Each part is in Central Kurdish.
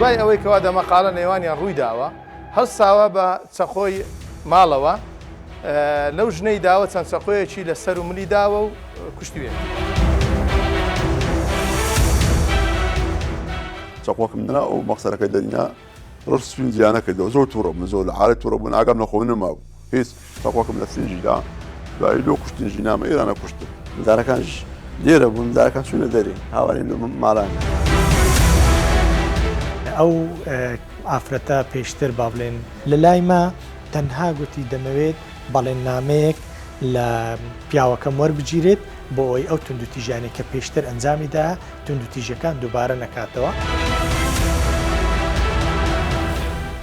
دوای ئەوەی کەوا دەمەقاڵە نێوانیان ڕووی داوە، هەڵساوە بە چەقۆی ماڵەوە لەو ژنەی داوە چەند چەقۆیەکی لە سەر و ملی داوە و کوشتویەتی. چەقۆکم دنا و مەخسەرەکەی دەرینا ڕۆژ سپین جیا نەکردەوە زۆر توڕە بووم زۆر لە حالەت توڕە بوون ئاگام لە خۆم نەمابوو هیچ چەقۆکم لە سینجی دا دوایی لۆ کوشتن ژینامە ئێرانە کوشتن مندارەکانش لێرە بوون مندارەکان چوونە دەرێ هاوارین لە ماڵان. ئەو ئافرەتە پێشتر با بڵێن لە لای مە تەنها گوتی دەمەوێت بەڵێننامەیەک لە پیاوەکەم وەربگیرێت بۆ ئەوەی ئەو توندوتیژیانەی کە پێشتر ئەنجامی دا توندوتیژیەکان دووبارە نەکاتەوە.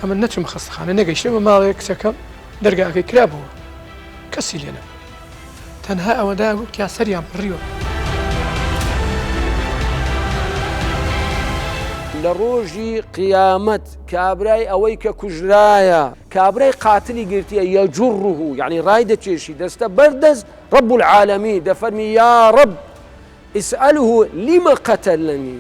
ئەمن نەچوومە خەستەخانە نەگەیشتمە ماڵێ کچەکەم دەرگاکەی کرابۆوە کەسی لێ نەبوو تەنها ئەوەندەیان گوت کیا سەریان بڕیوە. لە ڕۆژی قیامەت کابرای ئەوەی کە کوژرایە کابرای قاتلی گرتیە یجره یعنی ڕای دەکێشی دەستە بەر دەست رب العالمین دەفەرمی یا رب اسأله لما قتلنی.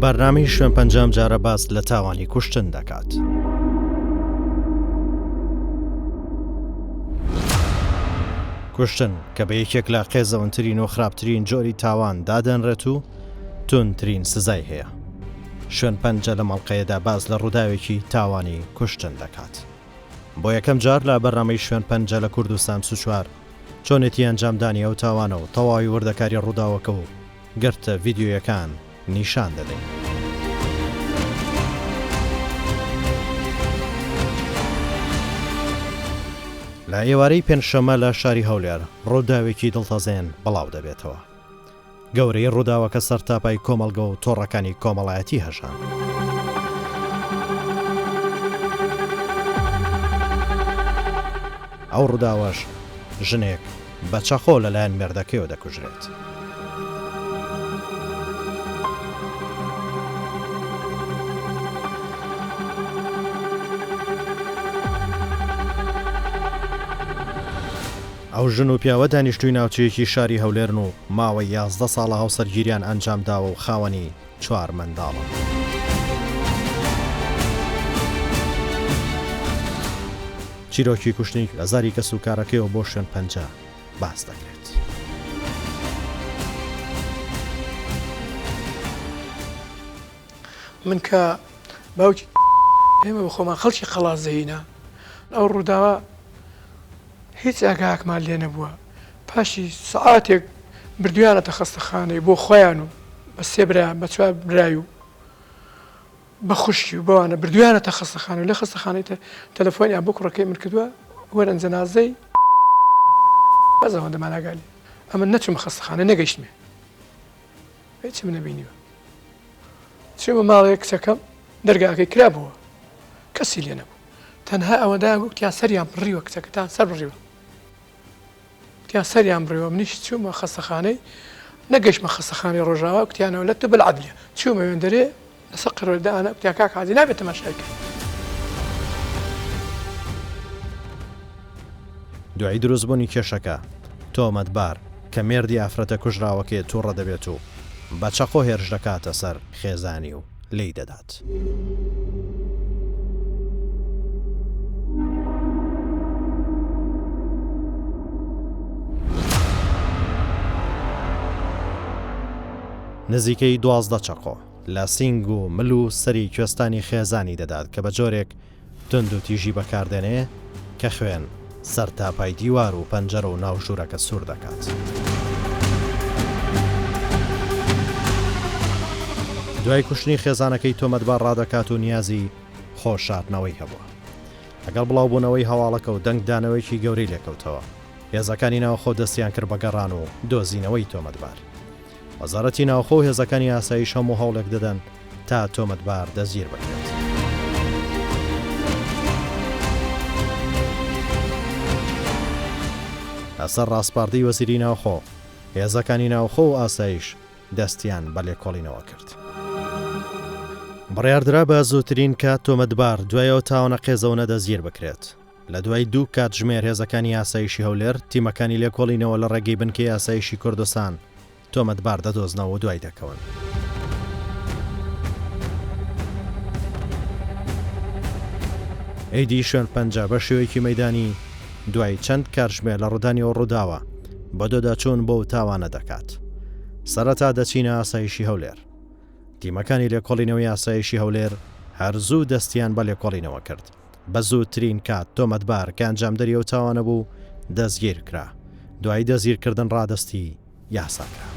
بەرنامەی شوێن پەنجام جارە باس لە تاوانی کوشتن دەکات. کوشتن کە بە یەکێک لە قێزەونترین و خراپترین جۆری تاوان دادەنرێت و توندترین سزای هەیە. شوێن پەنجە لەم ئەڵقەیەدا باس لە ڕووداوێکی تاوانی کوشتن دەکات. بۆ یەکەم جار لە بەرنامەی شوێن پەنجە لە کوردستان 24 چۆنێتی ئەنجامدانی ئەو تاوانە و تەواوی وردەکاری ڕووداوەکە و گرتە ڤیدیۆیەکان نیشان دەدەین. لە ئێوارەی پێنجشەممە لە شاری هەولێر ڕووداوێکی دڵتەزێن بڵاو دەبێتەوە. گەورەیی ڕووداوەکە سەرتاپای کۆمەڵگە و تۆڕەکانی کۆمەڵایەتی هەژاند. ئەو ڕووداوەش ژنێک بە چەقۆ لەلایەن مێردەکەیەوە دەکوژرێت. ئەو ژن و پیاوە دانیشتووی ناوچەیەکی شاری هەولێرن و ماوەی 11 ساڵە هاوسەرگیریان ئەنجامداوە و خاوەنی چوار منداڵن. چیرۆکی کوشتنی لە زاری کەسوکارەکەیەوە بۆ شوێن پەنجە باس دەکرێت. من کە باوکی ئێمە بە خۆمان خەڵکی قەڵازەیینە ئەو ڕووداوە هیچ ئاگایەکمان لێ نەبووە پاشی سەعاتێک بردویانەتە خەستەخانەی بۆ خۆیان و بە سێ برایان بە چوار برای و بە خوشکی و بەوانە بردویانەتە خەستەخانە و لە خەستەخانەی تەلەفۆنیان بۆ کوڕەکەی من کردووە وەرن جەنازەی بەس ئەوەندەمان ئاگا لێ ئەمن نەچوومە خەستەخانە نەگەیشتمێ هیچم نەبینیوە چوومە ماڵێ کچەکەم دەرگاکەی کرابووە کەسی لێ نەبوو تەنها ئەوەندەیان گوتیان سەریان بڕیوە کچەکەتان سەر بڕیوە کوتیان سەریان بڕیوە منیش چوومە خەستەخانەی نەگەیشتمە خەستەخانەی ڕۆژاوا کوتیانەوە لە طب العدلیە چوومە وێندەرێ لەسەر قەرەوێ دانا کوتیان کاک حاجی نابێت تەماشای کەی. دوای دروستبوونی کێشەکە، تۆمەتبار کە مێردی ئافرەتە کوژراوەکەیە تووڕە دەبێت و بە چەقۆ هێرش دەکاتە سەر خێزانی و لێی دەدات. نزیکەی 12 چەقۆ لە سینگ و مل و سەری کوێستانی خێزانی دەدات کە بە جۆرێک توندوتیژی بەکاردێنێ کە خوێن سەرتاپای دیوار و پەنجەرە و ناو ژوورەکە سوور دەکات. دوای کوشتنی خێزانەکەی تۆمەتبار ڕادەکات و نیازی خۆ شاردنەوەی هەبووە. لەگەڵ بڵاوبوونەوەی هەواڵەکە و دەنگدانەوەیەکی گەورەی لێکەوتەوە، هێزەکانی ناوخۆ دەستیان کرد بە گەڕان و دۆزینەوەی تۆمەتبار. وەزارەتی ناوخۆ و هێزەکانی ئاسایش هەموو هەوڵێک دەدەن. تا تۆمەتبار دەستگیر بکرێت. لەسەر ڕاسپاردەی وەزیری ناوخۆ، هێزەکانی ناوخۆ و ئاسایش دەستیان بە لێکۆڵینەوە کرد. بڕیاردرا بە زووترین کات تۆمەتبار دوای ئەو تاوانە قێزەونە دەستگیر بکرێت. لە دوای دوو کاتژمێر هێزەکانی ئاسایشی هەولێر، تیمەکانی لێکۆڵینەوە لە ڕێگەی بنکەی ئاسایشی کوردستان تۆمەتبار دەدۆزنەوە و دوای دەکەون. ئیدی شوێن پەنجە بە شێوەیەکی مەیدانی دوای چەند کاتژمێر لە ڕوودانی ئەو ڕووداوە بەدواداچوون بۆ ئەو تاوانە دەکات. سەرەتا دەچینە ئاسایشی هەولێر. تیمەکانی لێکۆڵینەوەی ئاسایشی هەولێر هەر زوو دەستیان بە لێکۆڵینەوە کرد. بە زووترین کات تۆمەتبار کە ئەنجامدەری ئەو تاوانە بوو دەستگیر کرا. دوای دەستگیرکردن ڕادەستی یاسا کرا.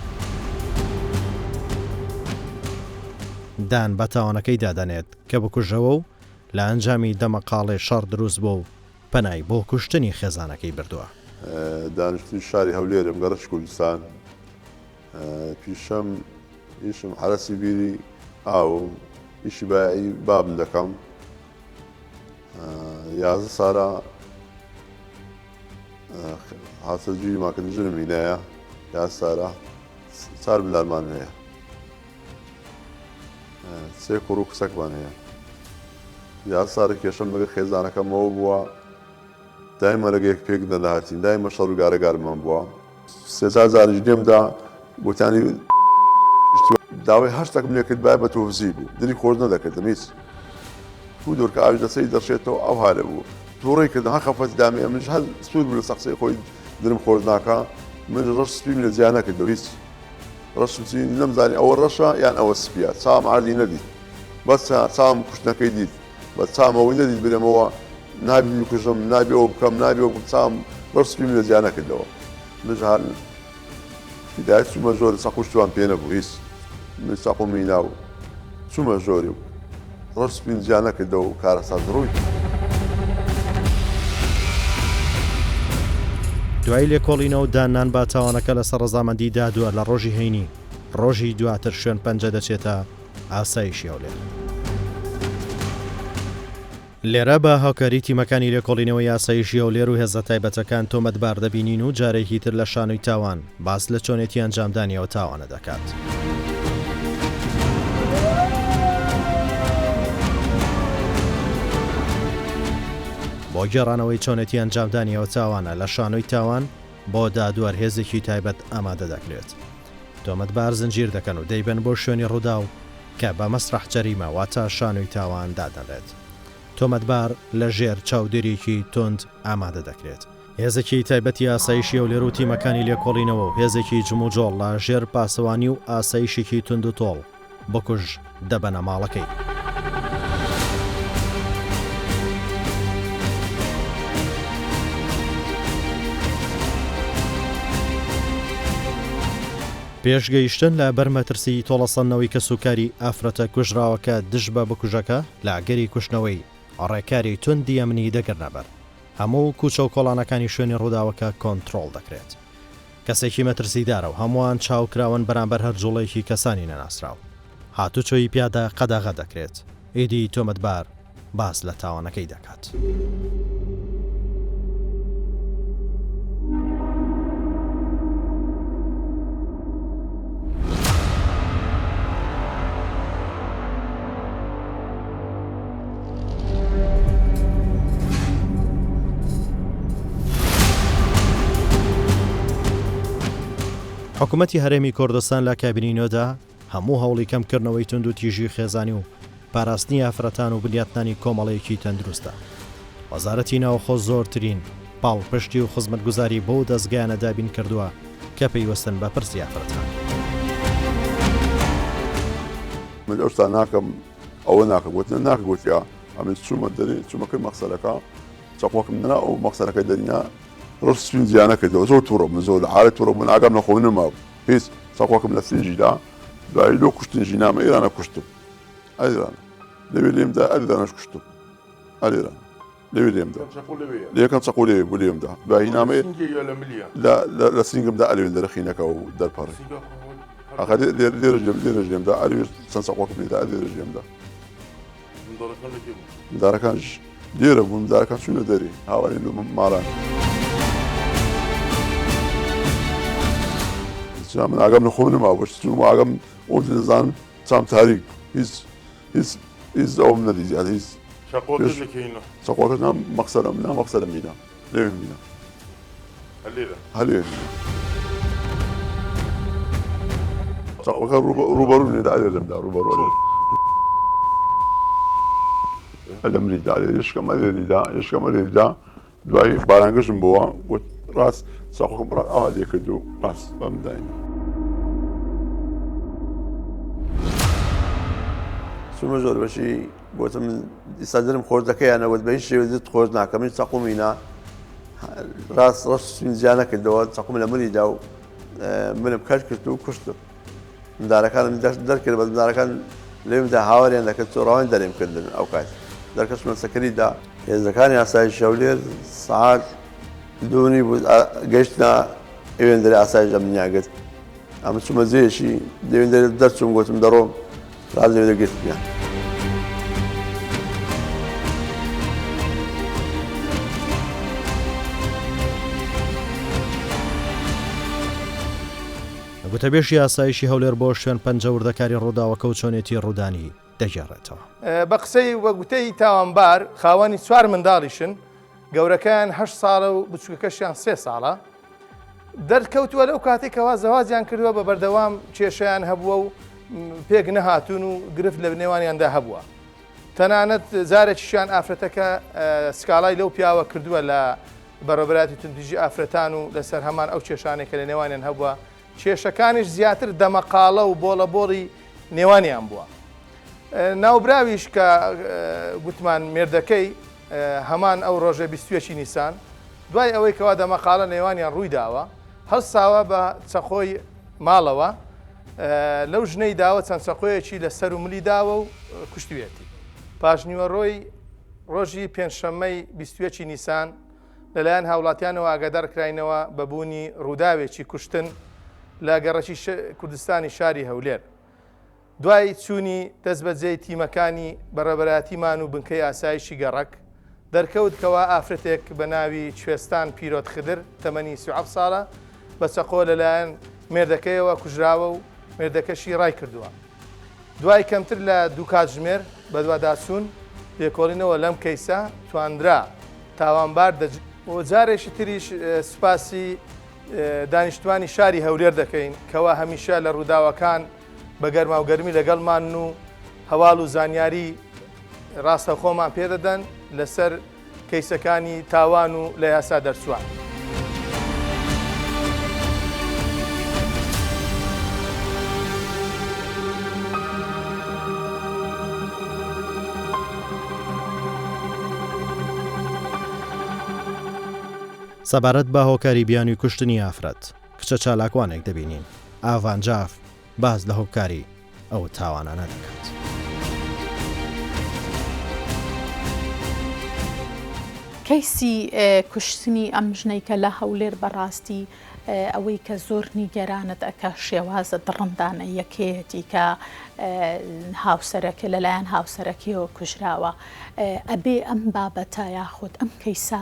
دان بە تاوانەکەیدا دەنێت کە بکوژەوە و لە ئەنجامی دەمەقاڵێ شەڕ دروست بووە و پەنای بۆ کوشتنی خێزانەکەی بردووە. دانیشتووی شاری هەولێرم، گەڕەکی کوردستان. پیشەم ئیشم حەرەسی بیری ئاوم، ئیشی بایعی بابم دەکەم. 11 سالە هاوسەرگیریمان کرد، ژنم هینایە، 11 سالە چار مندالمان هەیە، سێ کوڕ و کچەکمان هەیە. 11 سالە کێشەم لەگەڵ خێزانەکەمەوە بووە، دایمە لەگە یەک پێک نەدەهاتین، دایمە شەڕ و گارەگارمان بووە. سێ چار جاریش لێم دا گوتیانی داوای هەر شتێکم لێ کردبایە بە تۆفزی بوو، دلی خۆش نەدەکردم هیچ. دوو دۆر کە ئاویش لەسەری دەڕشێتەوە ئەو هالە بوو. تووڕەی کردم هەر خەفەتی دامێ منیش هەر سوور بوو لەسەر قسەی خۆی دلم خۆش ناکا منیش ڕەش سپیم لە جیا نەکردەوە هیچ. ڕەش سپی نەمزانی ئەوە ڕەشە یان ئەوە سپیە چاوم عەردی نەدیت بەس چاوم کوشتنەکەی دیت. بە چاوم ئەوەی نەدیت برێمەوە نابی بکوژم نابی ئەوە بکەم نابی ئەوە بکەم چاوم ڕەش سپیم لە جیا نەکردەوە منیش هەر هیدایەت چوومە ژۆرێ چەقوو شتوان پێ نەبوو هیچ من چەقووم هینا و چوومە ژۆرێ و ڕەش سپیم جیا نەکردەوە و کارەسات ڕووی دوای لێکۆڵینەوە و داننان بە تاوانەکە لەسەر ڕەزامەندی دادوەر لە ڕۆژی هەینی ڕۆژی دواتر شوێن پەنجە دەچێتە ئاسایشی هەولێر. لێرە بە هاوکاری تیمەکانی لێکۆڵینەوەی ئاسایشی هەولێر و هێزە تایبەتەکان تۆمەتبار دەبینین و جارێکی تر لە شانۆی تاوان باس لە چۆنێتی ئەنجامدانی ئەو تاوانە دەکات. بۆ گێڕانەوەی چۆنێتی ئەنجامدانی ئەو تاوانە لە شانۆی تاوان بۆ دادوەر هێزێکی تایبەت ئامادە دەکرێت. تۆمەتبار زنجیر دەکەن و دەیبەن بۆ شوێنی ڕووداو کە بە مەسرەح جەریمە واتە شانۆی تاوان دادەنرێت. تۆمەتبار لە ژێر چاودێرییەکی توند ئامادە دەکرێت. هێزێکی تایبەتی ئاسایشی هەولێر و تیمەکانی لێکۆڵینەوە و هێزێکی جموجۆڵ لە ژێر پاسەوانی و ئاسایشێکی توندوتۆڵ بکوژ دەبەنە ماڵەکەی. پێش گەیشتن لە بەر مەترسیی تۆڵەسەندنەوەی کەسوکاری ئافرەتە کوژراوەکە دژ بە بکوژەکە لە ئەگەری کوشتنەوەی، ڕێکاری توندی ئەمنی دەگرنەبەر. هەموو کوچە و کۆڵانەکانی شوێنی ڕووداوەکە کۆنترۆڵ دەکرێت. کەسێکی مەترسیدارە و هەمووان چاوکراون بەرامبەر هەر جوڵەیەکی کەسانی نەناسراو. هاتوچۆی پیادە قەدەغە دەکرێت. ئیدی تۆمەتبار باس لە تاوانەکەی دەکات. حکومەتی هەرێمی کوردستان لە کابینەی نۆدا هەموو هەوڵی کەمکردنەوەی توندوتیژی خێزانی و پاراستنی ئافرەتان و بنیاتنانی کۆمەڵەیەکی تەندروستە. وەزارەتی ناوخۆ زۆرترین پاڵپشتی و خزمەتگوزاری بەو دەزگایانە دابین کردووە کە پەیوەستن بە پرسی ئافرەتان. من ئەو شتانە ناکەم ئەوە ناکەم گوتم ناکە گوتیا ئەمن چوومە دەرێ چوومە کرد مەخسەرەکە چەقۆکم ننا ئەو مەخسەرەکە دەرینا ڕەش سپیم جیا نەکردەوە زۆر تووڕە بووم زۆر لە حالەت تووڕە بوون ئاگام لە خۆم نەمابوو هیچ چەقۆکم لە سینگی دا دوایی لۆ کوشتن ژینامە ئێرانە کوشتم ئەیرانە لەوێ لێم دا ئەریرانەش کوشتم ئەریرانە لەوێ لێم دا لە یەکەم چەقۆ لەوێ بوو لێم دا دوایی نامەیە لە سینگم دا ئەلوێن دەرەخینەکە و دەرپەڕی. ئاخە لێرەش لێم لێرەش لێم دا ئەرێ چەند چەقۆکم لێدا لێرەش لێم دا. منداڵەکان لە کێ بوون؟ منداڵەکانش لێرە بوون منداڵەکان چوونە دەرێ هاوارین لۆ ماڵان. جا من ئاگام لە خۆم نەمابوو چووم ئاگام ئەو دەزانم چام تاریک بوو هیچ هیچ هیچ ئەوم نەدی زیاد هیچ چەقۆکەت لە کێینە؟ چەقۆکە نا مەخسەرم نا مەخسەرم مینا لەوێ مینا هەر لێرە؟ هەر لێرە مینا چەقۆکە ڕووبەڕوو لێدا لێرەم دا ڕووبەڕوو لە منی دا یشکەم ئەلێری دا یشکەم ئەلێری دا دوای بارانگەشم بووە وت ڕاست چەقۆکەم ڕاست ئاوا لێ کرد و ڕاست بەم داین. چوومە زۆر بەشی گوتم ئیستا درم خۆش دەکەیانە وت بە هیچ شێوە درت خۆش ناکەم من چەقومینا ڕاست ڕەش سوین جیا نەکردەوە چەقوم لە منی دا و منم کەش کرد و کوشتم مندارەکانم دەرکرد بەس مندارەکان لێمدا هاواریان دەکرد چۆ ڕەوان دەرێم کردن ئەو کات دەرکەشمە سەکەری دا هێزەکانی ئاسایشی هەولێر سەعات دوونی بوو گەیشتنە ئەوێندەرێ ئاسایش ئەمنیان گرت ئەمە چوومە جێیەکی لەوێندەرێ دەرچووم گوتم دەڕۆم ڕاست لەوێ گرتمیان. گوتەبێژی ئاسایشی هەولێر بۆ شوێن پەنجە وردەکاری ڕووداوەکە و چۆنێتی ڕوودانی دەگێڕێتەوە. بە قسەی و بە گوتەی تاوانبار خاوەنی چوار منداڵیشن، گەورەکەیان هەشت ساڵە و بچووکەکەشیان سێ ساڵە. دەرکەوتووە لەو کاتێک کەوا زەواجیان کردووە بە بەردەوام کێشەیان هەبووە و پێک نەهاتوون و گرفت لە نێوانیاندا هەبووە. تەنانەت جارێکیشیان ئافرەتەکە سکاڵای لەو پیاوە کردووە لە بەڕێوەبەرایەتی توندوتیژی ئافرەتان و لەسەر هەمان ئەو کێشانەی کە لە نێوانیان هەبووە، کێشەکانیش زیاتر دەمەقاڵە و بۆڵەبۆڵی نێوانیان بووە. ناوبراویش کە گوتمان مێردەکەی هەمان ئەو ڕۆژە 21 نیسان دوای ئەوەی کەوا دەمەقاڵە نێوانیان ڕووی داوە هەڵساوە بە چەقۆی ماڵەوە لەو ژنەی داوە چەند چەقۆیەکی لە سەر و ملی داوە و کوشتویەتی. پاشنیوەڕۆی ڕۆژی پێنجشەممەی 21 نیسان لەلایەن هاوڵاتیانەوە ئاگادارکراینەوە بە بوونی ڕووداوێکی کوشتن لە گەڕەکی کوردستانی شاری هەولێر. دوای چوونی دەستبەجێی تیمەکانی بەڕێوەبەرایەتیمان و بنکەی ئاسایشی گەڕەک، دەرکەوت کەوا ئافرەتێک بە ناوی کوێستان پیرۆت خدر تەمەنی 37 ساڵە بە چەقۆ لەلایەن مێردەکەیەوە کوژراوە و مێردەکەشی ڕایکردووە. دوای کەمتر لە دوو کاتژمێر بەدواداچوون، لێکۆڵینەوە لەم کەیسە توانرا تاوانبار دەج. و جارێکی تریش سوپاسی دانیشتوانی شاری هەولێر دەکەین کەوا هەمیشە لە ڕووداوەکان بە گەرماوگەرمی لەگەڵمانن و هەواڵ و زانیاری ڕاستەوخۆمان پێدەدەن لەسەر کەیسەکانی تاوان و لە یاسا دەرچووان. سەبارەت بە هۆکاری بیانووی کوشتنی ئافرەت، کچە چالاکوانێک دەبینین، ئاڤان جاف، باس لە هۆکاری ئەو تاوانانە دەکات. کەیسی کوشتنی ئەم ژنەی کە لە هەولێر بەڕاستی ئەوەی کە زۆر نیگەرانت ئەکا شێوازە دڕندانەیەکەیەتی کە هاوسەرەکە لەلایەن هاوسەرەکەیەوە کوژراوە ئەبێ ئەم بابەتە یاخود ئەم کەیسە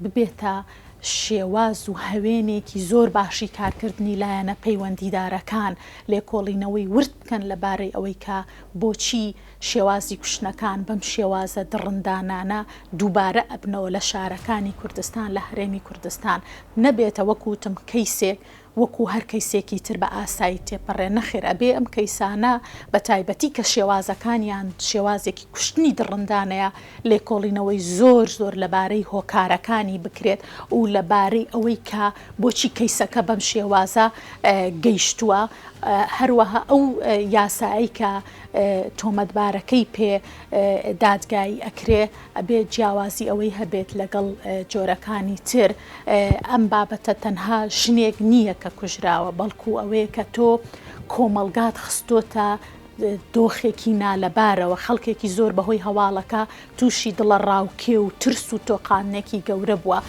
ببێتە شێواز و هەوێنێکی زۆر باشی کارکردنی لایەنە پەیوەندیدارەکان لێکۆڵینەوەی ورد بکەن لە بارەی ئەوەی کە بۆچی شێوازی کوشتنەکان بەم شێوازە دڕندانانە دووبارە ئەبنەوە لە شارەکانی کوردستان لە هەرێمی کوردستان نەبێتە وەک وتم کەیسێک وەکو هەر کەیسێکی تر بە ئاسایی تێپەڕێ، نەخێر ئەبێ ئەم کەیسانە بە تایبەتی کە شێوازەکانیان شێوازێکی کوشتنی دڕندانەیە لێکۆڵینەوەی زۆر زۆر لەبارەی هۆکارەکانی بکرێت و لەبارەی ئەوەی کە بۆچی کەیسەکە بەم شێوازە گەیشتووە هەروەها ئەو یاسایەی کە تۆمەتبارەکەی پێ دادگایی ئەکرێ ئەبێ جیاوازی ئەوەی هەبێت لەگەڵ جۆرەکانی تر ئەم بابەتە تەنها ژنێک نییە کە کوژراوە، بەڵکو ئەوەیە کە تۆ کۆمەڵگات خستۆتە دۆخێکی نالەبارەوە، خەڵکێکی زۆر بەهۆی هەواڵەکە تووشی دڵەڕاوکێ و ترس و تۆقاندنێکی گەورە بووە.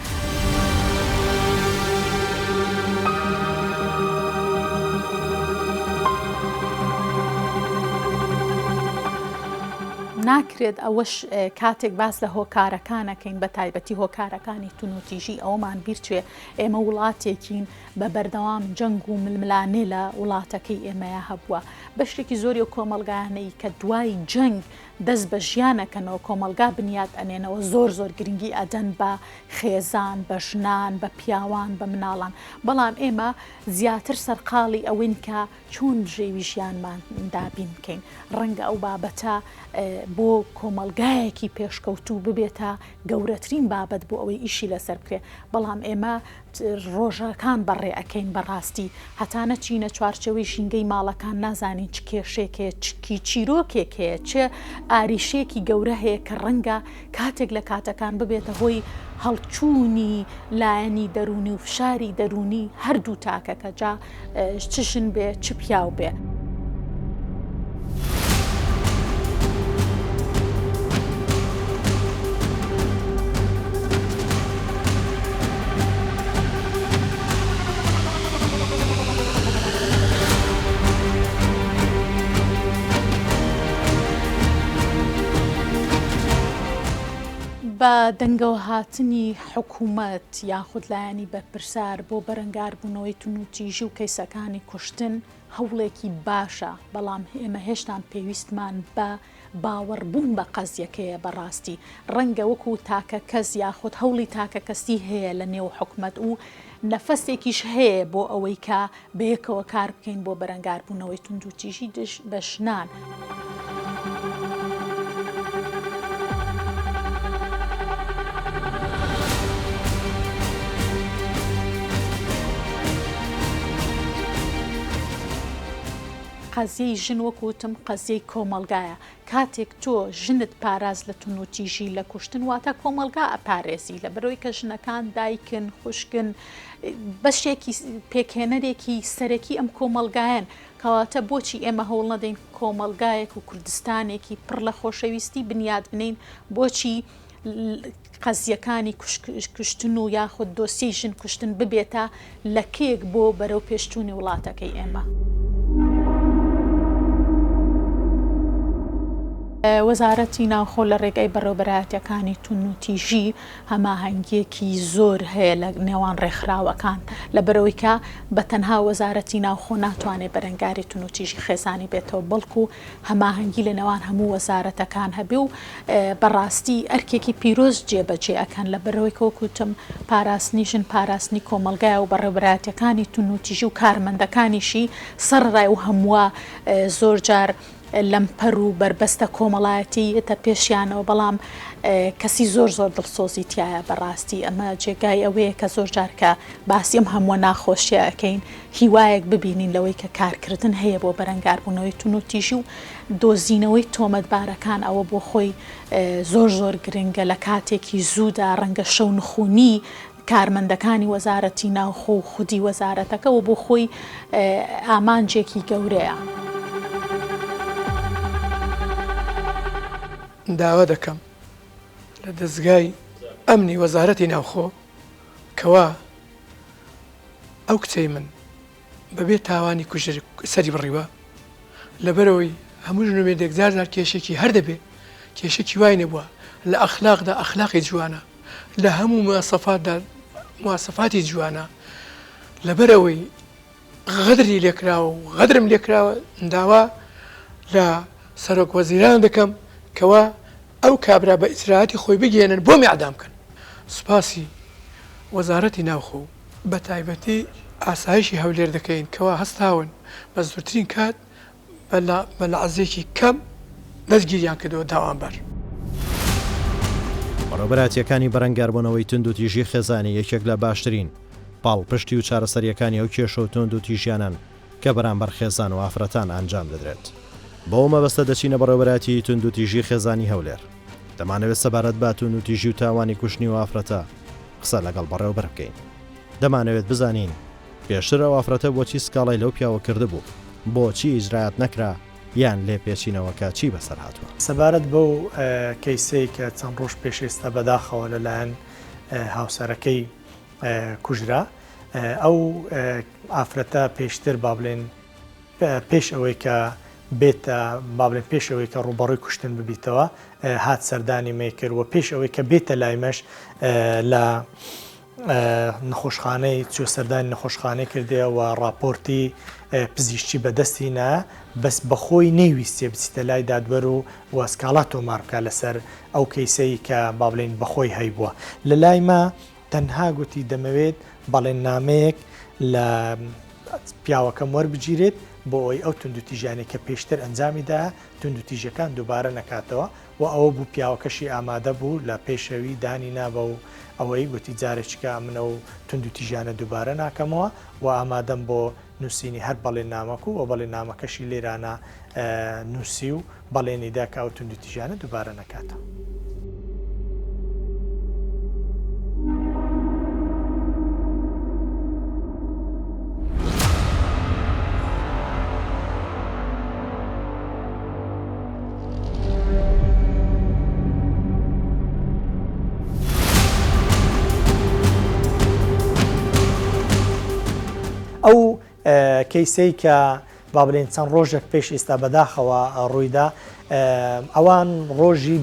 ناکرێت ئەوەش کاتێک باس لە هۆکارەکان ئەکەین بە تایبەتی هۆکارەکانی تونوتیژی ئەوەمان بیرچێ ئێمە وڵاتێکین بە بەردەوام جەنگ و ململانێ لە وڵاتەکەی ئێمەیا هەبووە بەشێکی زۆری ئەو کۆمەڵگایانەی کە دوای جەنگ دەست بە ژیان ئەکەنەوە کۆمەڵگا بنیات ئەنێنەوە زۆر زۆر گرنگی ئەدەن بە خێزان بە ژنان بە پیاوان بە مناڵان بەڵام ئێمە زیاتر سەرقاڵی ئەوەین کە چۆن بژێوی ژیانمان دابین بکەین؟ ڕەنگە ئەو بابەتە بۆ کۆمەڵگایەکی پێشکەوتوو ببێتە گەورەترین بابەت بۆ ئەوەی ئیشی لەسەر بکرێت، بەڵام ئێمە ڕۆژەکان بەڕێ ئەکەین بەڕاستی هەتا نەچینە چوارچێوەی ژینگەی ماڵەکان نازانین چ کێشێک هەیە چ چیرۆکێک هەیە چ ئاریشەیەکی گەورە هەیە کە ڕەنگە کاتێک لە کاتەکان ببێتە هۆی هەڵچوونی لایەنی دەروونی و فشاری دەروونی هەردوو تاکەکە جا چ ژن بێ چ پیاو بێ. بە دەنگەوەهاتنی حکوومەت یاخود لایەنی بەرپرسار بۆ بەرەنگاربوونەوەی توندوتیژی و کەیسەکانی کوشتن هەوڵێکی باشە، بەڵام ئێمە هێشتان پێویستمان بە باوەڕبوون بە قەزیەکەیە بەڕاستی ڕەنگە وەکو تاکە کەس یاخود هەوڵی تاکەکەسی هەیە لە نێو حکومەت و نەفەسێکیش هەیە بۆ ئەوەی کە بەیەکەوە کار بکەین بۆ بەرەنگاربوونەوەی توندوتیژی دژ بە ژنان. قەزیەی ژن وەکو وتم قەزیەی کۆمەڵگایە، کاتێک تۆ ژنت پاراست لە توندوتیژی لە کوشتن واتە کۆمەڵگا ئەپارێزی لەبەرئەوەی کە ژنەکان دایکن خوشکن بەشێکی پێکهێنەرێکی سەرەکی ئەم کۆمەڵگایەن کەواتە بۆچی ئێمە هەوڵ نەدەین کۆمەڵگایەک و کوردستانێکی پڕ لە خۆشەویستی بنیات بنین بۆچی قەزیەکانی کوشتن و یاخود دۆسیەی ژن کوشتن ببێتە لەکەیەک بۆ بەرەو پێشچوونی وڵاتەکەی ئێمە. وەزارەتی ناوخۆ لە ڕێگای بەڕێوەبەرایەتیەکانی توندوتیژی هەماهەنگیەکی زۆر هەیە لە نێوان ڕێکخراوەکان لەبەرئەوەی کە بە تەنها وەزارەتی ناوخۆ ناتوانێت بەرەنگاری توندوتیژی خێزانی بێتەوە بەڵکو هەماهەنگی لە نێوان هەموو وەزارەتەکان هەبێ و بەڕاستی ئەرکێکی پیرۆز جێبەجێ ئەکەن لەبەرئەوەی کە وەکو وتم پاراستنی ژن پاراستنی کۆمەڵگایە و بەڕێوەبەرایەتیەکانی توندوتیژی و کارمەندەکانیشی سەرەڕای ئەو هەمووە زۆرجار لەمپەر و بەربەستە کۆمەڵایەتی یەتە پێشیانەوە بەڵام کەسی زۆر زۆر دڵسۆزی تایە بەڕاستی ئەمە جێگای ئەوەیە کە زۆر جار کە باسی ئەم هەمووە ناخۆشیە ئەکەین هیوایەک ببینین لەوەی کە کارکردن هەیە بۆ بەرەنگاربوونەوەی توندوتیژی و دۆزینەوەی تۆمەتبارەکان ئەوە بۆ خۆی زۆر زۆر گرنگە لە کاتێکی زوودا ڕەنگە شەونخونی کارمەندەکانی وەزارەتی ناوخۆ و خودی وەزارەتەکە و بۆ خۆی ئامانجێکی گەورەیە. داوا دەکەم لە دەزگای ئەمنی وەزارەتی ناوخۆ کەوا ئەو کچەی من بەبێ تاوانی کوژر سەری بڕیوە لەبەرئەوەی هەموو ژن و مێردێک جار جار کێشێکی هەر دەبێ کێشێکی وای نەبووە لە ئەخلاقدا ئەخلاقی جوانە لە هەموو مواسەفاتدا مواسەفاتی جوانە لەبەرئەوەی غەدری لێکراوە و غەدرم لێکراوە داوا لە سەرۆک وەزیران دەکەم کەوا ئەو کابرا بە ئیجرائاتی خۆی بگەیەنن بۆم ئیعدام کەن سوپاسی وەزارەتی ناوخۆ و بە تایبەتی ئاسایشی هەولێر دەکەین کەوا هەستاون بە زووترین کات بە لەعزەیەکی کەم دەستگیریان کردووە تاوانبار. بەڕێوەبەرایەتییەکانی بەرەنگاربوونەوەی توندوتیژی خێزانی یەکێک لە باشترین پاڵپشتی و چارەسەرییەکانی ئەو کێشە و توندوتیژیانەن کە بەرامبەر خێزان و ئافرەتان ئەنجام دەدرێت. بەو مەبەستە دەچینە بەڕێوەبەرایەتیی توندوتیژی خێزانی هەولێر. دەمانەوێت سەبارەت بە توندوتیژی و تاوانی کوشتنی ئەو ئافرەتە قسە لەگەڵ بەڕێوەبەر بکەین. دەمانەوێت بزانین پێشتر ئەو ئافرەتە بۆچی سکاڵای لەو پیاوە کردبوو، بۆچی ئیجرائات نەکرا یان لێپێچینەوەکە چی بەسەر هاتووە؟ سەبارەت بەو کەیسەی کە چەند ڕۆژ پێش ئێستا بەداخەوە لەلایەن هاوسەرەکەی کوژرا، ئەو ئافرەتە پێشتر با بڵێین پێش ئەوەی کە بێتە با بڵێن پێش ئەوەی کە ڕووبەڕووی کوشتن ببیتەوە هات سەردانی مەی کرد و پێش ئەوەی کە بێتە لای مەش لە نەخۆشخانەی چوە سەردانی نەخۆشخانەی کردێ و ڕاپۆرتی پزیشکی بەدەستی نا بەس بەخۆی نەیویستێ بچیتە لای دادوەر و و سکاڵا تۆمار بکە لەسەر ئەو کەیسەی کە با بڵێین بەخۆی هەیبووە لە لای مە تەنها گوتی دەمەوێت بەڵێننامەیەک لە پیاوەکەم وەربگیرێت بۆ ئەوەی ئەو توندوتیژیانەی کە پێشتر ئەنجامی دایە توندوتیژیەکان دووبارە نەکاتەوە و ئەوە بوو پیاوەکەشی ئامادە بوو لە پێشەوی دانی نا بەو ئەوەی گوتی جارێکیکە من ئەو توندوتیژیانە دووبارە ناکەمەوە و ئامادەم بۆ نووسینی هەر بەڵێننامەک و بەڵێننامەکەشی لێرانە نووسی و بەڵێنی دا کە ئەو توندوتیژیانە دووبارە نەکاتەوە. ئەو کەیسەی کە با بلێن چەند ڕۆژێک پێش ئیستا بەداخەوە ڕوویدا ئەوان ڕۆژی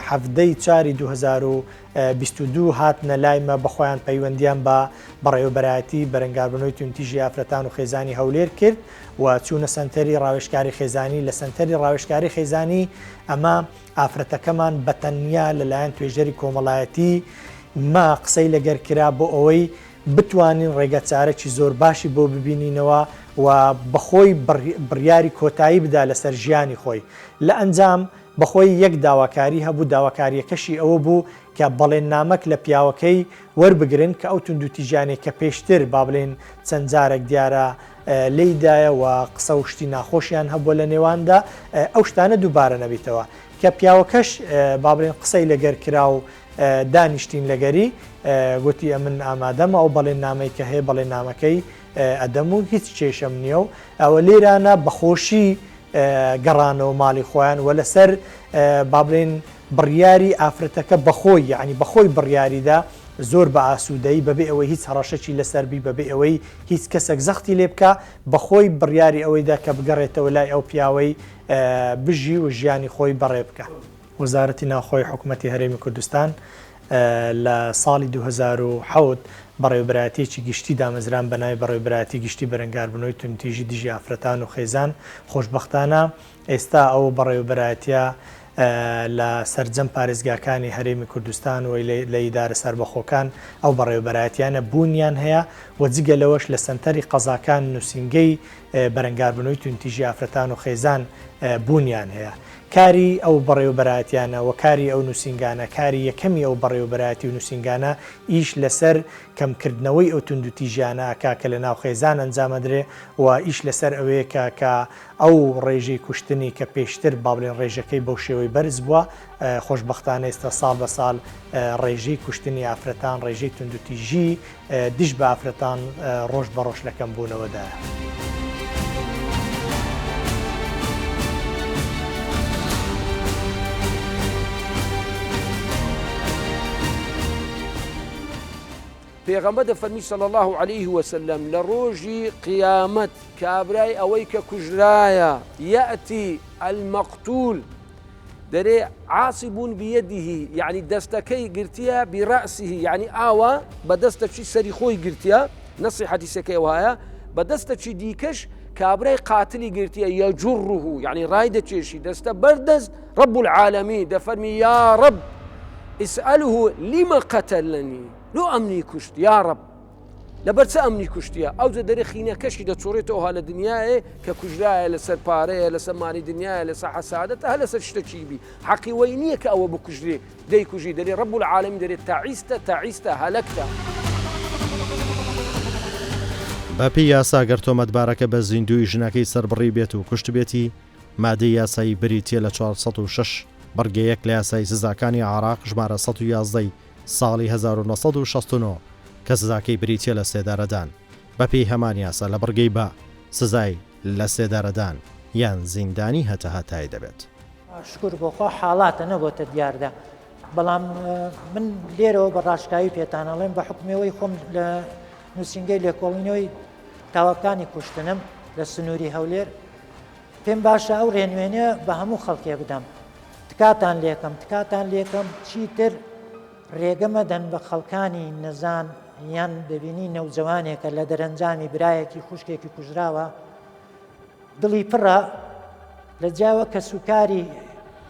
حەڤدەی چاری 2022 هاتنە لای مە بەخۆیان پەیوەندیان بە بەڕێوەبەرایەتی بەرەنگاربوونەوەی توندتیژی ئافرەتان و خێزانی هەولێر کرد و چوونە سەنتەری ڕاوێژکاری خێزانی لە سەنتەری ڕاوێژکاری خێزانی ئەمە ئافرەتەکەمان بەتەنیا لەلایەن توێژەری کۆمەڵایەتی مە قسەی لەگەر کرا بۆ ئەوەی بتوانین ڕێگەچارەکی زۆر باشی بۆ ببینینەوە و بەخۆی بڕیاری کۆتایی بدا لەسەر ژیانی خۆی. لە ئەنجام بەخۆی یەک داواکاری هەبوو داواکارییەکەشی ئەوە بوو کە بەڵێننامەک لە پیاوەکەی وەربگرن کە ئەو توندوتیژیانەی کە پێشتر با بڵێین چەند جارێک دیارە لێی دایە و قسە و شتی ناخۆشیان هەبووە لە نێواندا ئەو شتانە دووبارە نەبیتەوە کە پیاوەکەش با بڵێین قسەی لەگەر کرا و دانیشتین لەگەری گوتی ئەمن ئامادەم ئەو بەڵێننامەی کە هەیە بەڵێننامەکەی ئەدەم و هیچ کێشەم نییە و ئەوە لێرانە بەخۆشی گەڕانەوە ماڵی خۆیان و لەسەر با بڵێن بڕیاری ئافرەتەکە بەخۆی یعنی بەخۆی بڕیاریدا زۆر بە ئاسوودەیی بەبێ ئەوەی هیچ هەڕەشەکی لەسەر بی بەبێ ئەوەی هیچ کەسێک زەختی لێ بکە بەخۆی بڕیاری ئەوەیدا کە بگەڕێتەوە لای ئەو پیاوەی بژی و ژیانی خۆی بەڕێ بکە. وەزارەتی ناوخۆی حکومەتی هەرێمی کوردستان لە ساڵی 2007 بەڕێوەبەرایەتییەکی گشتی دامەزران بە ناوی بەڕێوەبەرایەتی گشتی بەرەنگاربوونەوەی توندوتیژی دژی ئافرەتان و خێزان، خۆشبەختانە ئێستا ئەو بەڕێوەبەرایەتییە لە سەرجەم پارێزگاکانی هەرێمی کوردستان و لە ئیدارە سەربەخۆکان ئەو بەڕێوەبەرایەتیانە بوونیان هەیە و جگە لەوەش لە سەنتەری قەزاکان نووسینگەی بەرەنگاربوونەوەی توندوتیژی ئافرەتان و خێزان بوونیان هەیە. کاری ئەو بەڕێوەبەرایەتیانە و کاری ئەو نووسینگانە، کاری یەکەمی ئەو بەڕێوەبەرایەتی و نووسینگانە ئیش لەسەر کەمکردنەوەی ئەو توندوتیژیانە ئەکا کە لەناو خێزان ئەنجام ئەدرێ و ئیش لەسەر ئەوەیە کە کە ئەو ڕێژەی کوشتنی کە پێشتر با بڵێین ڕێژەکەی بەو شێوەی بەرز بووە خۆشبەختانە ئێستا ساڵ بە ساڵ ڕێژەی کوشتنی ئافرەتان ڕێژەی توندوتیژی دژ بە ئافرەتان ڕۆژ بە ڕۆژ لە کەمبوونەوەدایە. پێغەمبەر دەفەرمی صلی اللە علیه وسلم لە ڕۆژی قیامەت کابرای ئەوەی کە کوژرایە یەئتی المقتول دەرێ عاصبون بیەدیه یعنی دەستەکەی گرتیە برأسه یعنی ئاوا بە دەستەکی سەری خۆی گرتیە نەسی حەدیسەکەی وایە بە دەستەکی دیکەش کابرای قاتلی گرتیە یەجره یعنی ڕای دەکێشی دەستە بەردەست رب العالمین دەفەرمی یا رب اسأله لما قتلنی لۆ ئەمنی کوشت یا رب لەبەر چ ئەمنی کوشتیە ئەوجە دەرێ خینەکەشی دەچۆڕێتەوە ها لە دنیاێ کە کوژرایە لەسەر پارەیە لەسەر مالی دنیاە لەسەر حەسادەتە هە لەسەر شتەکی بی حەقی وەی نییە کە ئەوە بکوژرێ دەیکوژی دەرێ ڕب العالمین دەرێ تەعیستە تەعیستە هەلەکتە. بەپێی یاسا گەر تۆمەتبارەکە بە زیندووی ژنەکەی سەربڕی بێت و کوشتبێتی، مادەی یاسایی بریتییە لە 406 بڕگە یەک لە یاسای سزاکانی عێراق ژمارە 111 ی ساڵی 1969 کە سزاکەی بریتییە لە سێدارەدان، بەپێی هەمان یاسا لە بڕگەی بە سزای لە سێدارەدان یان زیندانی هەتاهەتایی دەبێت. شوکر بۆ خوا حاڵاتە نەبۆتە دیاردە بەڵام من لێرەوە بە ڕاشکاوی پێتان ئەڵێم بە حوکمی ئەوەی خۆم لە نووسینگەی لێکۆڵینەوەی تاوەکانی کوشتنم لە سنووری هەولێر. پێم باشە ئەو ڕێنوێنیە بە هەموو خەڵکێ بدەم تکاتان لێکەم تکاتان لێکەم چیتر ڕێگە مەدەن بە خەڵکانی نەزان یان دەبینی نەوجەوانێکە لە دەرەنجامی برایەکی خوشکێکی کوژراوە دڵی پڕە لە جیاوە کەسوکاری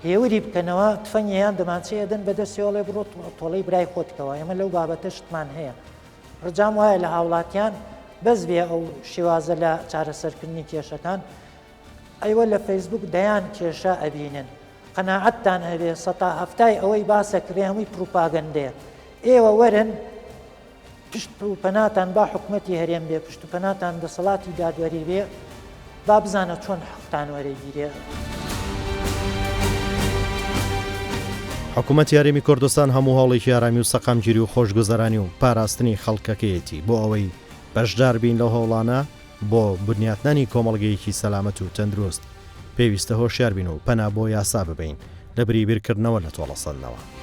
هێوری بکەنەوە تفەنگی یان دەمانچەی ئەدەن بە دەستیەوە ئەڵێ بڕۆ تۆڵەی برای خۆت کەوە ئێمە لەو بابەتە شتمان هەیە ڕجام وایە لە هاوڵاتیان بەس بێ ئەو شێوازە لە چارەسەرکردنی کێشەکان ئەیوە لە فەیسبوک دەیان کێشە ئەبینن قەناعەتتان هەبێ سەتا هەفتای ئەوەی باسە کرێ هەمووی پروپاگەندەیە ئێوە وەرن پشت و پەناتان با حکومەتی هەرێم بێ، پشت و پەناتان دەسەڵاتی دادوەری بێ، با بزانە چۆن حەقتان وەرەگیرێ. حکومەتی هەرێمی کوردستان هەموو هەوڵێکی ئارامی و سەقامگیری و خۆشگوزەرانی و پاراستنی خەڵکەکەیەتی بۆ ئەوەی بەشدار بین لەو هەوڵانە بۆ بنیاتنانی کۆمەڵگەیەکی سەلامەت و تەندروست پێویستە هۆشیار بین و پەنا بۆ یاسا ببەین لەبری بیرکردنەوە لە تۆڵەسەندنەوە.